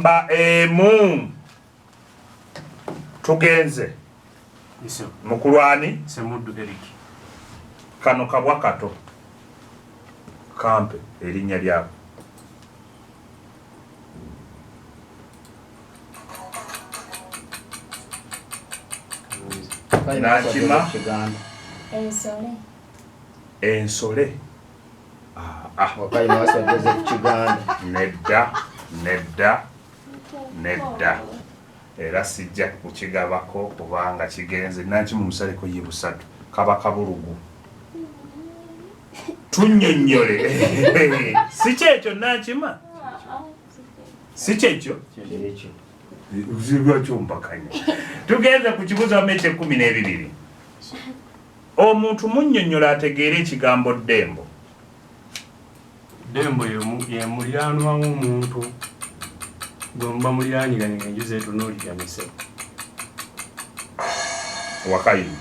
Namba emu tugenze mukulwani Semuddu Eric. Kano kabwa kato kampe erinnya lyako. Nakima Ensole. Ensole. Ah, ah. Nedda, nedda, nedda. Era sijja kukigabako kubanga kigenze. Nanki mumusaleko ye busatu. Kaba kabulugu. Tunnyonnyole. Si kyekyo Nankima? Si kyekyo? Lwaki ompakanya? Tugenze ku kibuuzo wamu eky'ekkumi n'ebibiri. Omuntu munnyonnyola ategeere ekigambo ddembo. Ddembo ye muliraanwa w'omuntu gwe muba muliraaniganye ng'enju zeetunuuliranye ssebo. Wakayima.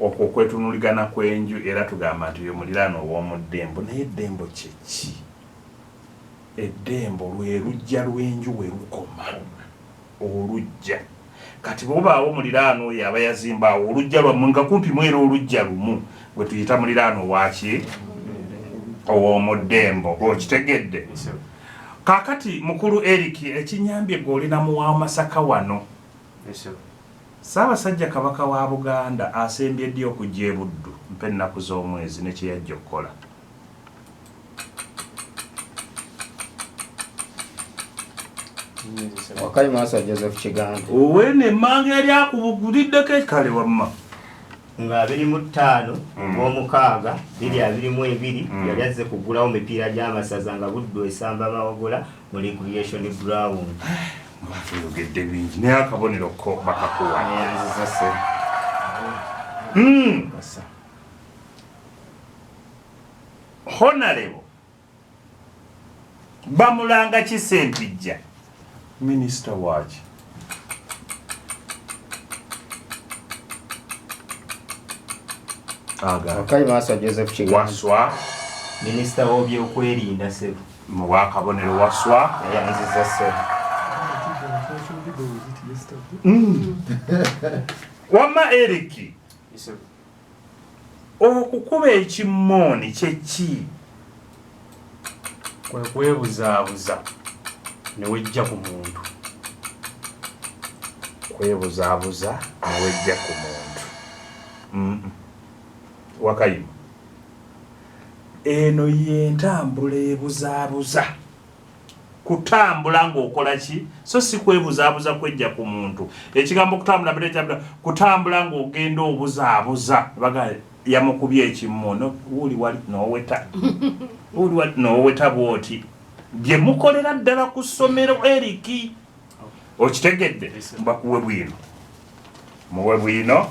Okwo okwetunuuligana kw'enju era tugamba nti oyo muliraanwa ow'omu ddembo. Naye eddembo kye ki? Eddembo lwe luggya lw'enju we lukoma. Oluggya. Kati bwewabaawo muliraanwa oyo aba yazimba awo oluggya lwammwe nga kumpi mwera oluggya lumu gwe tuyita muliraanwa owaki? Ow'omu ddembo. Okitegedde? Kaakati mukulu Eric ekinyambye gwe oli na muwa Masaka wano. Ssaabasajja Kabaka wa Buganda asembye ddi okujja e Buddu? Mpa ennaku z'omwezi ne kye yajja okukola. Wakayi Maasa Joseph Kiganda. Owene emmanga eri akubuguliddeko kale wamma. Nga 25 Ogwomukaaga, 2022 yali azze kuggulawo mipiira gy'Amasaza nga Buddu esamba Mawogola mu Recreation Ground. Tuyogedde bingi naye akabonero ko bakakuwa. Neyanziza ssebo. Honarebo bamulanga ki Ssempijja? Minisita waaki? Wakayi Waswa Joseph Kiganda. Waswa. Minisita w'ebyokwerinda ssebo. Muwa akabonero Waswa. Neyanziza ssebo. Wamma Eric. Okukuba ekimmooni kye ki? Kwe kwebuzaabuza ne wejja ku muntu. Kwebuzaabuza ne wejja ku muntu. Wakayima. Eno y'entambula ebuzaabuza. Kutambula ng'okola ki? So si kwebuzaabuza kwejja ku muntu. Ekigambo kutambula mbere kyabula kutambula ng'ogenda obuzaabuza. Baga yamukubye ekimmo no wuli wali n'oweta. Wuli wali n'oweta bw'oti. Bye mukolera ddala ku ssomero Eric. Okitegedde? Mbakuwe bwino. Muwe bwino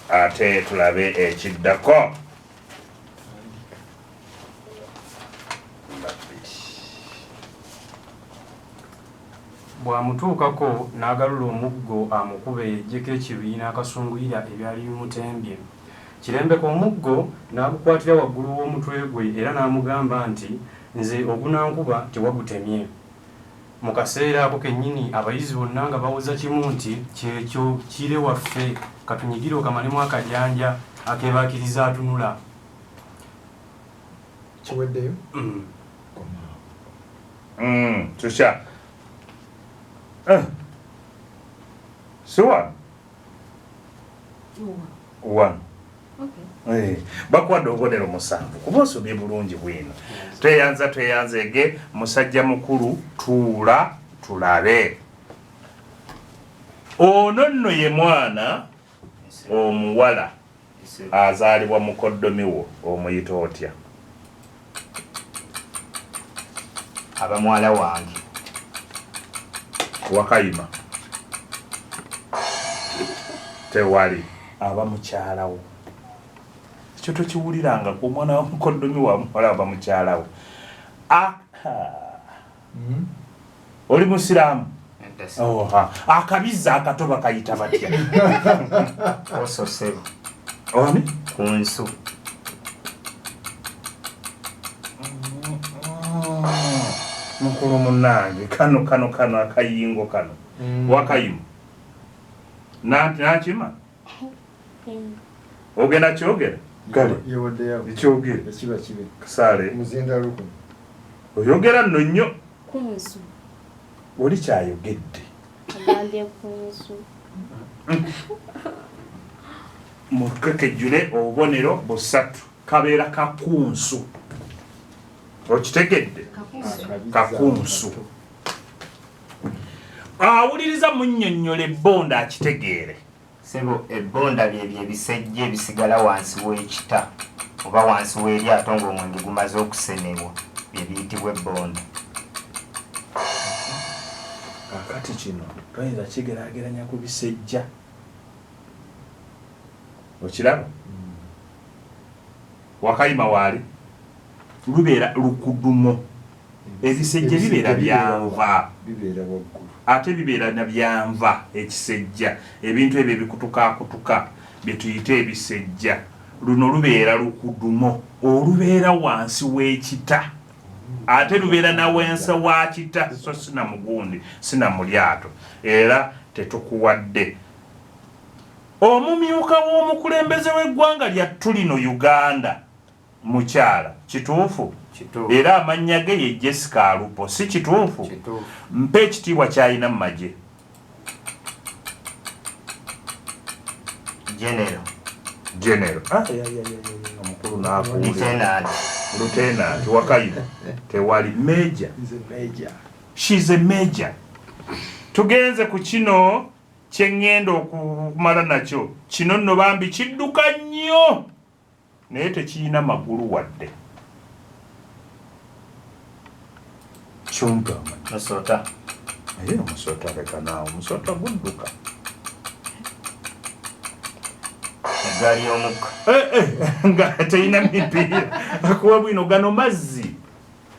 ate tulabe ekiddako. Bw'amutuukako n'agalula omuggo amukube yeggyeko ekiruyi n'akasunguyira ebyali bimutembye. Kirembeka omuggo n'agukwatira waggulu w'omutwe gwe era n'amugamba nti, Nze ogunankuba tewagutemye. Mu kaseera ako kennyini abayizi bonna nga bawoza kimu nti, Kyekyo Kire waffe, katunyigire okamalemu akajanja akeebaakiriza atunula. Kiweddeyo? Tusha. Si wano? Wano. Bakuwadde obubonero 7 kuba osomye bulungi bwino. Tweyanza tweyanzeege musajja mukulu tuula tulabe. Ono nno ye mwana omuwala azaalibwa mukoddomi wo omuyita otya? Aba muwala wange. Wakayima. Tewali. Aba mukyala wo. Ekyo tokiwulirangako, omwana wa mukoddomi wa muwala aba mukyala wo. Oli musiraamu? Akabizzi akato bakayita batya? Ososebo. Oni? Ku nsu. Mukulu munange, kano kano kano akayingo kano. Wakayima Nankima ogenda kyogera gale Yewaddeyo. Kyogere. Ekiba kibe. Kasaale. Muzinda lukumi. Oyogera nno nnyo. Kunsu. Oli kyayogedde. Agambye kunsu. Mukekejjule obubonero busatu, kabeera kakunsu. Okitegedde? Kakunsu. Awuliriza munnyonnyola ebbonda akitegeere. Ssebo, ebbonda lyebyo ebisejja ebisigala wansi w'ekita oba wansi w'eryato ng'omwenge gumaze okusenebwa, bye biyitibwa ebbonda. Kaakati kino toyinza kigeraageranya ku bisejja. Okiraba? Wakayima waali lubeera lukudumo. Ebisejja bibeera byanva. Bibeera waggulu. Ate bibeera na byanva ekisejja. Ebintu ebyo ebikutukakutuka bye tuyita ebisejja. Luno lubeera lukudumo olubeera wansi w'ekita. Ate lubeera na wensa wa kita, so sina mugundi, sina mu lyato. Era tetukuwadde. Omumyuka w'omukulembeze w'eggwanga lya Tulino Uganda mukyala, kituufu? Kituufu. Era amannya ge ye Jessica Alupo, si kituufu? Kituufu. Mpa ekitiibwa ky'alina mu magye. General. General. Ah, ya, ya, ya, ya, omukulu n'akuwulira. Lieutenant. Lieutenant, Wakayima. Tewali. Major. He's a major. She's a major. Tugenze ku kino kye ŋŋenda okumala nakyo. Kino nno bambi kidduka nnyo naye tekirina magulu wadde. Kyompa amanyi. Musota. Naye omusota leka naawe, omusota gudduka. Eggaali y'omukka. Nga terina mipiira. Akuwa bwino gano mazzi.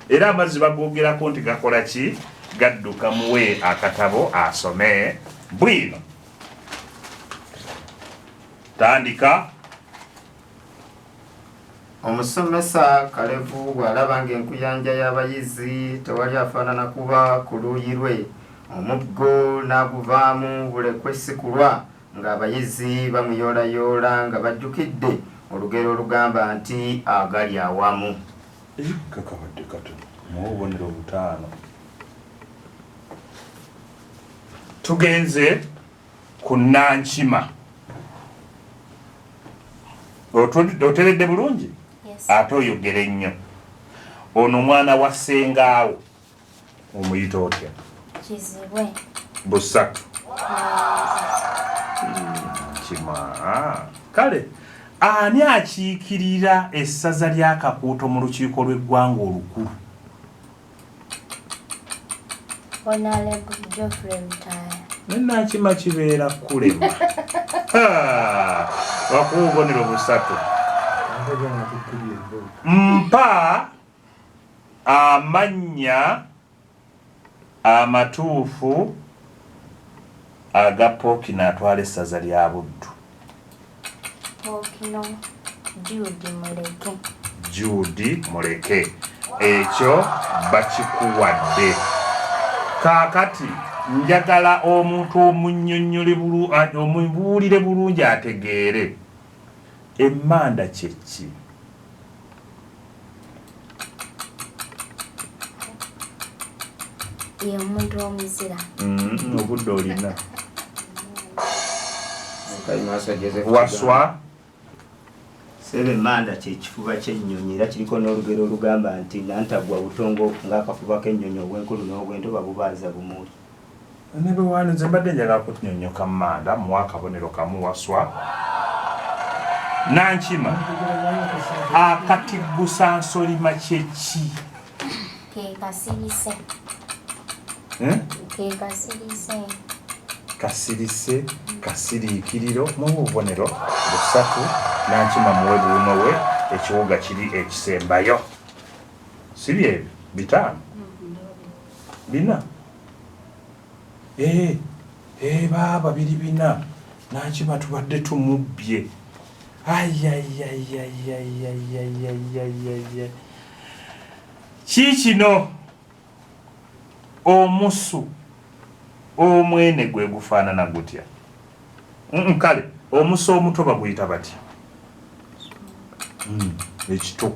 Era amazzi bagoogerako nti gakola ki? Gadduka. Muwe akatabo asome bwino. Tandika. Omusomesa Kalevu bw'alaba ng'enkuyanja y'abayizi tewali afaanana kuba ku luuyi lwe, omuggo n'aguvaamu bulekwe si kulwa ng'abayizi bamuyoolayoola nga bajjukidde olugero olugamba nti agali awamu. Kakabadde katono, muwe obubonero butaano. Tugenze ku Nankima. Oteredde bulungi? Yes. Ate oyogere nnyo. Ono omwana wa ssengaawo omuyita otya? Kizibwe. Busatu. Nkima. Kale ani akiikirira essaza lya Kakuuto mu lukiiko lw'eggwanga olukulu? Honorable Geoffrey Lutaaya. Ne Nankima kibeera kulema. Wakuwa obubonero busatu. Mpa amannya amatuufu aga Pookino atwala essaza lya Buddu. Pookino Jude Muleke. Jude Muleke. Ekyo bakikuwadde. Kaakati njagala omuntu omunnyonnyole omubuulire bulungi ategeere. Emmanda kye ki? Ye omuntu omuzira. Obudde olina. Waswa. Ssebo, emmanda kye kifuba ky'ennyonyi era kiriko n'olugero olugamba nti nantagwa butongo ng'akafuba k'ennyonyi obw'enkulu n'obw'ento babubaaza bumuli. Ne bwe wanuze mbadde njagala kunyonnyoka mmanda, muwe akabonero kamu. Waswa. Nankima, akatiggusa nsolima kye ki? Ke kasirise. Eh? Ke kasirise. Kasirise, kasiriikiriro, muwe obubonero busatu. Nankima muwe buuno we ekiwuga kiri ekisembayo. Si byebyo bitaano? Bina. Baaba biri bina. Nankima tubadde tumubbye. Ayayayayayayayayayaya. Ki kino? Omusu omwene gwe gufaanana gutya? Kale omusu omuto baguyita batya? Ekito.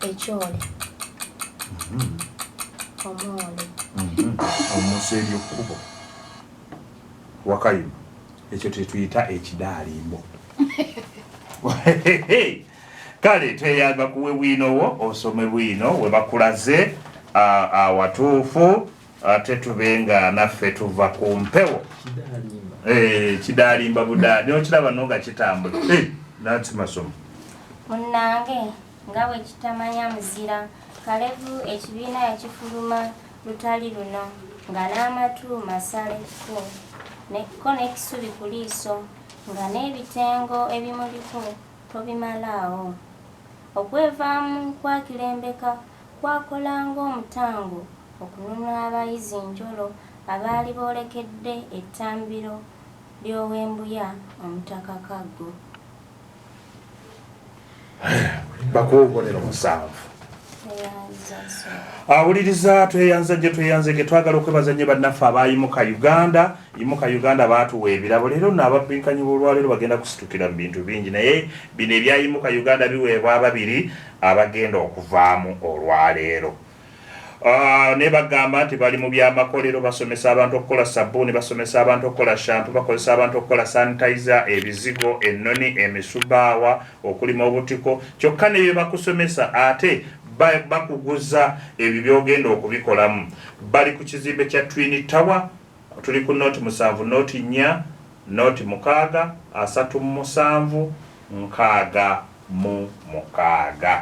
Ekyole. Omwole. Omusu eryokkubo wakayima ekyo tetuyita ekidaalimbo. Kale tweyamba kuwe bwino wo osome bwino we bakulaze awatuufu, ate tube nga naffe tuva ku mpewo. Kidaalimba budaali nokiraba no nga kitambula. Nansi masomo. Munnange nga bwe kitamanya muzira, Kalevu ekibiina yakifuluma lutali luno nga n'amatu masaleko ko n'ekisubi ku liiso nga n'ebitengo ebimuliko tobimalaawo. Okwevaamu kwa Kirembeka kwakola ng'omutango okununula abayizi njolo abaali boolekedde ettambiro ly'Owembuya Omutaka Kaggo. Bakuwa obubonero 7. Awuliriza tweyanza gye tweyanzege. Twagala okwebaza nnyo bannaffe abayimuka Uganda. Yimuka Uganda baatuwa ebirabo leero nno. Ababbinkanyi b'olwaleero bagenda kusitukira mu bintu bingi, naye bino ebyayimuka Uganda biweebwa ababiri abagenda okuvaamu olwaleero. Naye bagamba nti bali mu byamakolero, basomesa abantu okukola sabbuuni, basomesa abantu okukola shampoo, bakozesa abantu okukola sanitizer, ebizigo, ennoni, emisubaawa, okulima obutiko. Kyokka ne bye bakusomesa ate bakuguza ebyo by'ogenda okubikolamu. Bali ku kizimbe kya Twin Tower, tuli ku 07 04 06 37 66.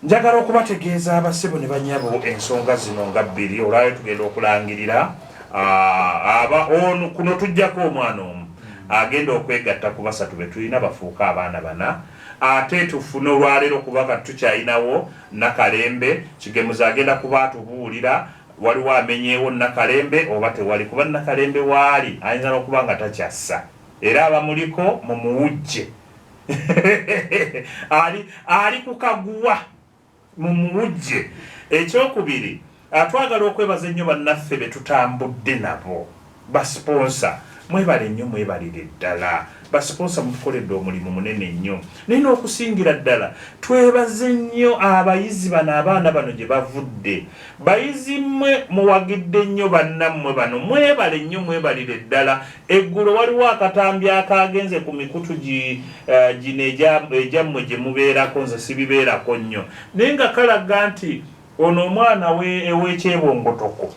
Njagala okubategeeza abasebo ne banyabo ensonga zino nga bbiri. Olwayo tugenda okulangirira aba ono kuno tujjako omwana omu agenda okwegatta ku basatu be tulina bafuuke abaana bana, ate tufune olwaleero kuba kati tukyalinawo Nakalembe Kigemuzi agenda kuba atubuulira waliwo amenyeewo Nakalembe oba tewali, kuba Nakalembe waali ayinza n'okuba nga takyassa, era abamuliko mumuwujje ali ku kaguwa mumuwujje. Ekyokubiri, twagala okwebaza ennyo bannaffe be tutambudde nabo, basiponsa. Mwebale nnyo, mwebalire ddala. Basiponsa mutukoledde omulimu munene nnyo, naye n'okusingira ddala twebaze nnyo abayizi bano, abaana bano gye bavudde. Bayizi mmwe muwagidde nnyo bannammwe bano, mwebale nnyo, mwebalire ddala. Eggulo waliwo akatambi akagenze ku mikutu gino egyammwe gye mubeerako, nze sibibeerako nnyo, naye nga kalaga nti ono omwana ow'ekyebongotoko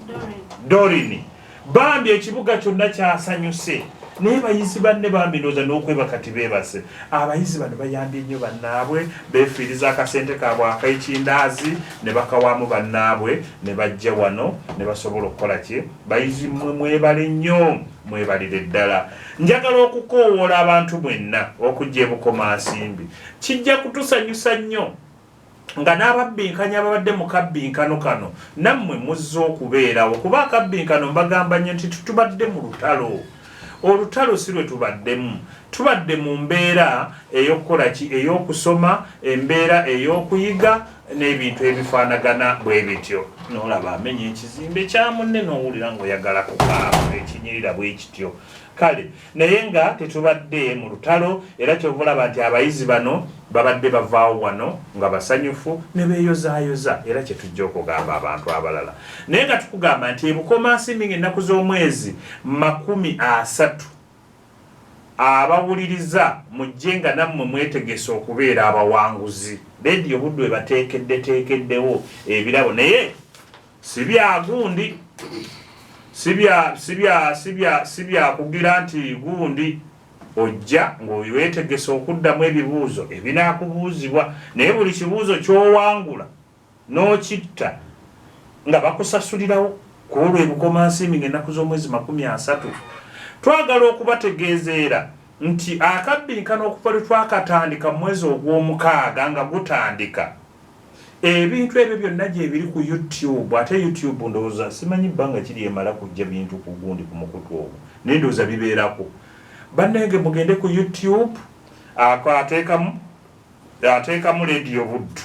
Dorini bambi ekibuga kyonna kyasanyuse, naye bayizi banne bambi ndowooza n'okwebaka tibeebase. Abayizi bano bayambye nnyo bannaabwe, beefiiriza akasente kaabwe ak'ekindaazi ne bakawaamu bannaabwe ne bajja wano ne basobola okukola ki. Bayizi mmwe mwebale nnyo, mwebalire ddala. Njagala okukoowoola abantu mwenna okujja e Bukomansimbi, kijja kutusanyusa nnyo nga n'ababbinkanya ababadde mu kabbinkano kano nammwe muzze okubeerawo, kuba akabbinkano mbagamba nnyo nti tutubadde mu lutalo. Olutalo si lwe tubaddemu, tubadde mu mbeera ey'okukola ki, ey'okusoma, embeera ey'okuyiga n'ebintu ebifaanagana bwe bityo. N'olaba amenya ekizimbe kya munne n'owulira ng'oyagala kukaaba ekinyirira bwe kityo. Kale naye nga tetubadde mu lutalo, era kyova olaba nti abayizi bano babadde bavaawo wano nga basanyufu ne beeyozaayoza, era kye tujja okugamba abantu abalala. Naye nga tukugamba nti e Bukomansimbi ng'ennaku z'omwezi 30, abawuliriza mujje nga nammwe mwetegese okubeera abawanguzi. Leediyo Buddu ebateekeddeteekeddewo ebirabo, naye si bya gundi, si bya kugira nti gundi ojja ng'oweetegese okuddamu ebibuuzo ebinaakubuuzibwa, naye buli kibuuzo ky'owangula n'okitta nga bakusasulirawo ku olwo e Bukomansimbi ng'ennaku z'omwezi 30. Twagala okubategeeza era nti akabbinkano okuva lwe twakatandika mu mwezi ogw'omukaaga nga gutandika, ebintu ebyo byonna gyebiri ku YouTube. Ate YouTube ndowooza simanyi bbanga kiri emala kujja bintu ku gundi ku mukutu ogwo, naye ndowooza bibeerako. Bannange mugende ku YouTube, ako ateekamu Leediyo Buddu.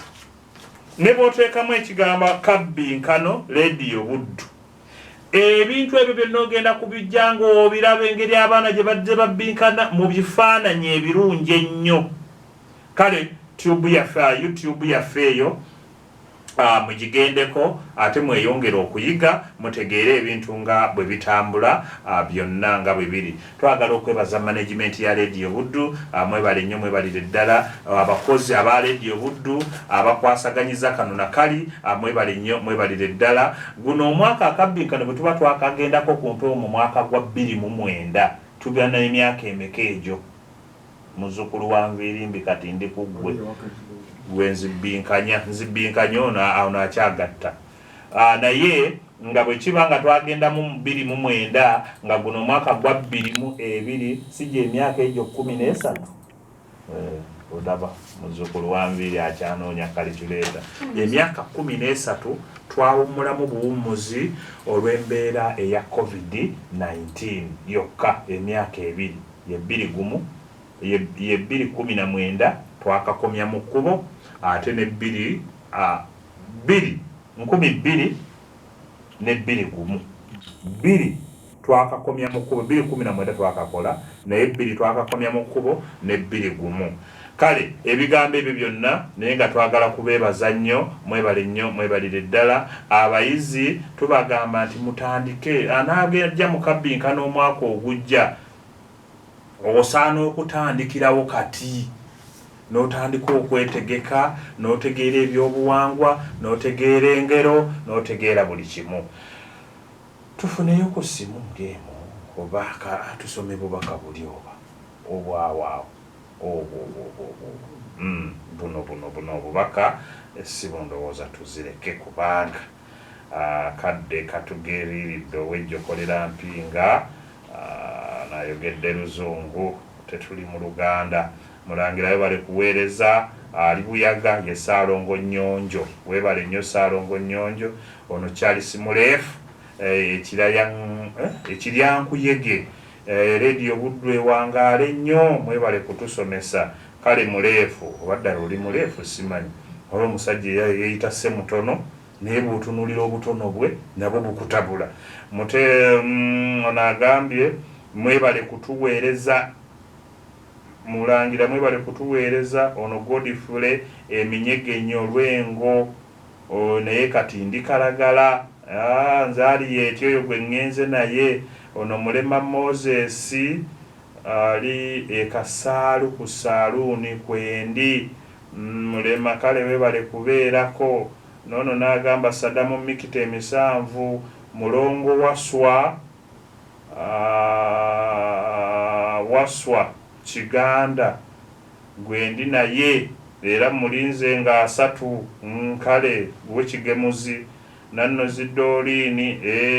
Ne bw'oteekamu ekigambo Akabbinkano Leediyo Buddu, ebintu ebyo byonna ogenda kubijja ng'obiraba engeri abaana gye bazze babbinkana mu bifaananyi ebirungi ennyo. Kale tube yaffe, YouTube yaffe eyo mugigendeko ate mweyongere okuyiga, mutegeere ebintu nga bwe bitambula, byonna nga bwe biri. Twagala okwebaza management ya Leediyo Buddu, mwebale nnyo, mwebalire ddala. Abakozi aba Leediyo Buddu abakwasaganyiza kano na kali, mwebale nnyo, mwebalire ddala. Guno omwaka akabbinkano bwe tuba twakagendako ku mpewo mu mwaka gwa 2009, tugenda n'emyaka emeka egyo? Muzzukulu wa Nviirimbi, kati ndi ku ggwe gwe nzibbinkanya, nzibbinkanya ono ono akyagatta. Naye nga bwe kiba nga twagendamu mu 2009, nga guno omwaka gwa 2020, si gye emyaka egyo 13? Olaba muzzukulu wa Nviiri akyanoonya calculator. Emyaka 13 twawummulamu buwummuzi olw'embeera eya COVID-19 yokka, emyaka 2, ye 2 1, ye 2019 twakakomya mu kkubo, ate ne bbiri bbiri nkumi bbiri ne bbiri gumu bbiri twakakomya mu kkubo, 2019 twakakola, naye bbiri twakakomya mu kkubo ne 2 1. Kale ebigambo ebyo byonna, naye nga twagala kubeebaza nnyo, mwebale nnyo, mwebalire ddala. Abayizi tubagamba nti mutandike, anaagajja mu kabbinkano omwaka ogujja osaana okutandikirawo kati n'otandika okwetegeka, n'otegeera ebyobuwangwa, n'otegeera engero, n'otegeera buli kimu. Tufuneyo ku ssimu ng'emu oba tusome bubaka buli oba obwawaawo obwo obwo obwo obwo. Buno buno buno obubaka, essimu ndowooza tuzireke kubanga kadde katugeriiridde. Owejjokolera mpinga nayogedde luzungu, tetuli mu Luganda. Mulangira webale kuweereza, ali Buyaga, ye Ssaalongo Nnyonjo. Weebale nnyo, Ssaalongo Nnyonjo. Ono Charles Muleefu, Ekiryankuyege, Rediyo Buddu ewangaale nnyo, mwebale kutusomesa. Kale Muleefu, oba ddala oli muleefu simanyi, olwo omusajja yeeyita Ssemutono, naye bw'otunuulira obutono bwe nabwo bukutabula mute. Ono agambye mwebale kutuweereza, Mulangira mwebale kutuweereza. Ono Godfrey Eminyegenyo Lwengo, naye kati ndi Kalagala. Nze Alieti oyo gwe ŋŋenze naye. Ono Mulema Moses ali e Kasaalu ku saaluuni kwendi. Mulema, kale webale kubeerako. Noono n'agamba Sadamu Mikita emisanvu, Mulongo Waswa, Waswa Kiganda gwendi naye era mulinze nga 30. Kale wekigemuzi nannozi Dooliini,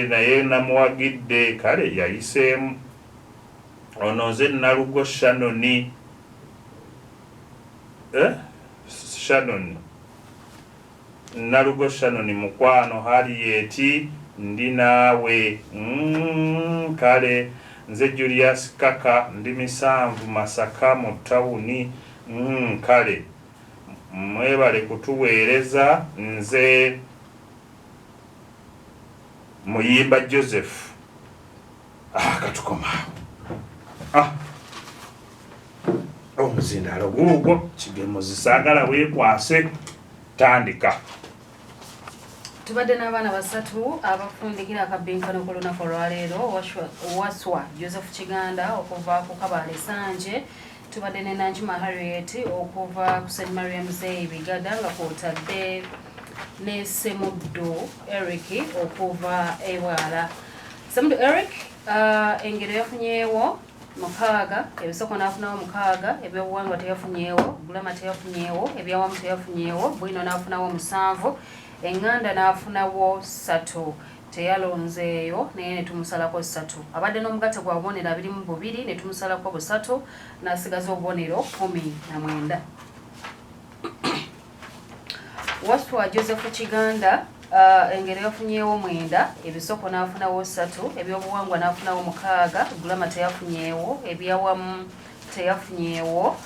naye namuwagidde, kale yayiseemu. Ono nze Nalugo Shanoni, Shanoni Nalugo Shanoni, mukwano Harriet, ndi naawe. Kale nze Julius Kaka, ndi Misanvu Masaka mu tawuni. Kale mwebale kutuweereza, nze Muyimba Joseph. Katukomaawo. Omuzindaalo guugwo kigemuzi, saagala weekwase, tandika. Tubadde n'abaana basatu abafundikira akabbinkano ku lunaku olwaleero: Waswa Joseph Kiganda okuva ku Kabaale Sanje, tubadde ne Nanjuma Harriet okuva ku St Mariam Zei Bigada, nga kwotadde ne Semuddu Eric okuva Ebwala. Semuddu Eric, engero yafunyeewo 6, ebisoko n'afunawo 6, ebyobuwangwa teyafunyeewo, grammar teyafunyeewo, ebyawamu teyafunyeewo, bwino n'afunawo 7, eŋŋanda n'afunawo 3, teyalonzeeyo naye ne tumusalako 3. Abadde n'omugatte gwa bubonero 22, ne tumusalako 3, n'asigaza obubonero 19. Waswa Joseph Kiganda, engero yafunyeewo 9, ebisoko n'afunawo 3, ebyobuwangwa n'afunawo 6, grammar teyafunyeewo, ebyawamu teyafunyeewo.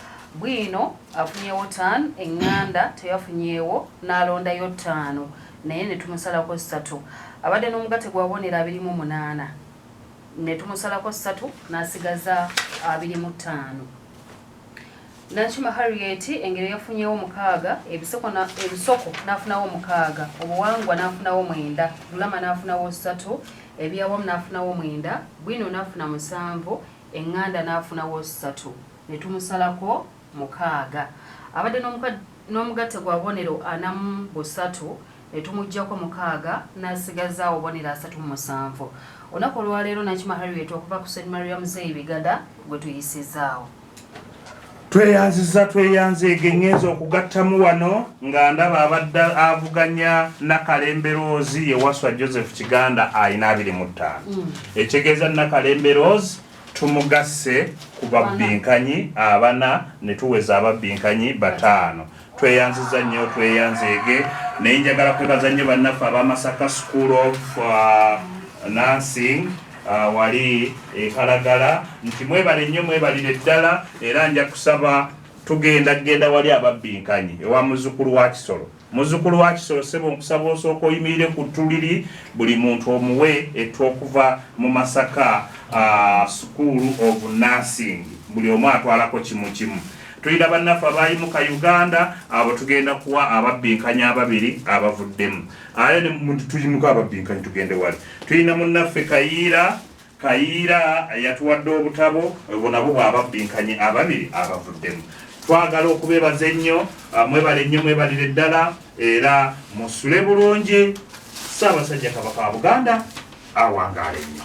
Bwino afunyewo 5, eŋŋanda teyafunyeewo n'alondayo 5, naye ne tumusalako 3. Abadde n'omugatte gwa bubonero 28, ne tumusalako 3 n'asigaza 25. Nakima Harriet engero yafunyewo 6, ebisoko n'afunawo 6, obuwangwa n'afunawo 9, Lulama n'afunawo 3, ebyawamu n'afunawo 9, Bwino n'afuna 7, eŋŋanda n'afunawo 3, ne tumusalako 6. Abadde n'omugatte gwa bubonero 43, ne tumuggyako 6 n'asigaza obubonero 37. Olunaku olwaleero Nakima Harriet okuva ku St Maria Muzeeyi Bigada gwe tuyisizaawo. Tweyanziza tweyanzeege ngenza okugattamu wano nga ndaba abadde avuganya Nakalembe Rose ye Waswa Joseph Kiganda alina 25. Ekitegeeza Nakalembe Rose tumugasse ku babbinkanyi abana ne tuweza ababbinkanyi 5. Tweyanziza nnyo tweyanzeege, naye njagala kwebaza nnyo bannaffe ab'Amasaka School of Nursing wali e Kalagala nti mwebale nnyo mwebalire ddala, era nja kusaba tugenda genda wali ababbinkanyi ewa muzzukulu wa Kisolo. Muzzukulu wa Kisolo ssebo nkusaba osooka oyimirire ku ttuliri buli muntu omuwe ettu okuva mu Masaka School of Nursing, buli omu atwalako kimu kimu. Tulina bannaffe abayimuka Uganda, abo tugenda kuwa ababbinkanyi ababiri abavuddemu. Aye ne tuyimuka ababbinkanyi tugende wali. Tulina munnaffe Kayiira, Kayiira yatuwadde obutabo obwo nabwo bw'ababbinkanyi ababiri abavuddemu. Twagala okubeebaza ennyo, mwebale nnyo mwebalire ddala, era musule bulungi. Ssaabasajja Kabaka wa Buganda awangaale nnyo.